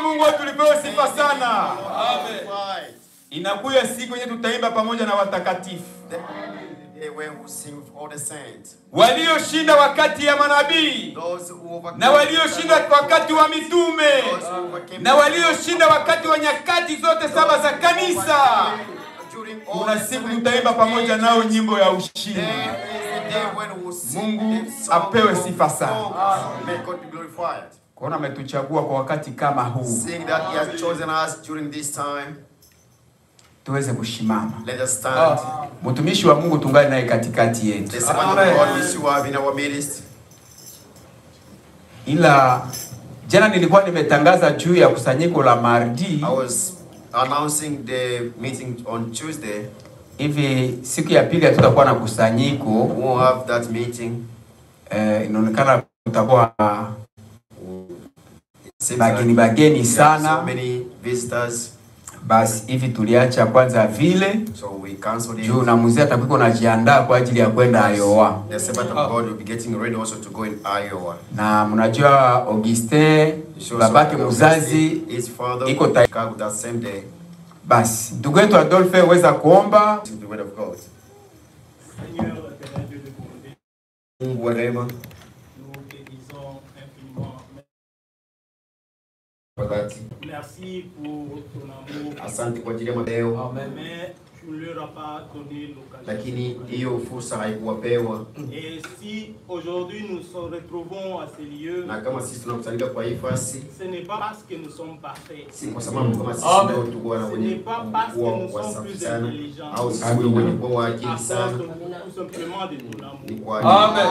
Mungu wetu lipewe sifa sana. Amen. Inakuya siku yenye tutaimba pamoja na watakatifu. Walioshinda wakati ya manabii, na walioshinda wakati wa mitume, na walioshinda wakati wa nyakati zote saba za kanisa. Kuna siku tutaimba pamoja nao nyimbo ya ushindi. Mungu apewe sifa sana. Kwaona ametuchagua kwa wakati kama huu. Seeing that he has chosen us during this time. Tuweze kushimama. Let us stand. Mtumishi wa Mungu tungali naye katikati yetu. The servant of God is you have in our midst. Ila jana nilikuwa nimetangaza juu ya kusanyiko la Mardi. I was announcing the meeting on Tuesday. Hivi siku ya pili hatutakuwa na kusanyiko. We won't have that meeting. Inaonekana kutakuwa bageni sana. So many visitors. Basi hivi tuliacha kwanza vile. So we canceled it. Juu na mzee atakuwa anajiandaa kwa ajili ya kwenda Iowa. The servant of God will be getting ready also to go in Iowa. Na mnajua Augustin babake mzazi his father iko Chicago that same day. Basi ndugu yetu Adolphe weza kuomba. The word of God. Mungu wa rehema. Merci pour ton amour. Asante kwa ajili ya mateo. Mais tu ne leur as pas donné l'occasion. Lakini hiyo fursa haikuwapewa. Et si aujourd'hui nous nous retrouvons à ces lieux, na kama sisi tunakusanyika kwa hii fasi, ce n'est pas parce que nous sommes parfaits. Si kwa sababu kama sisi ndio tuko na wenye kuwa wasafi sana au sisi wenye kuwa wa akili sana. Tout simplement de ton amour. Amen.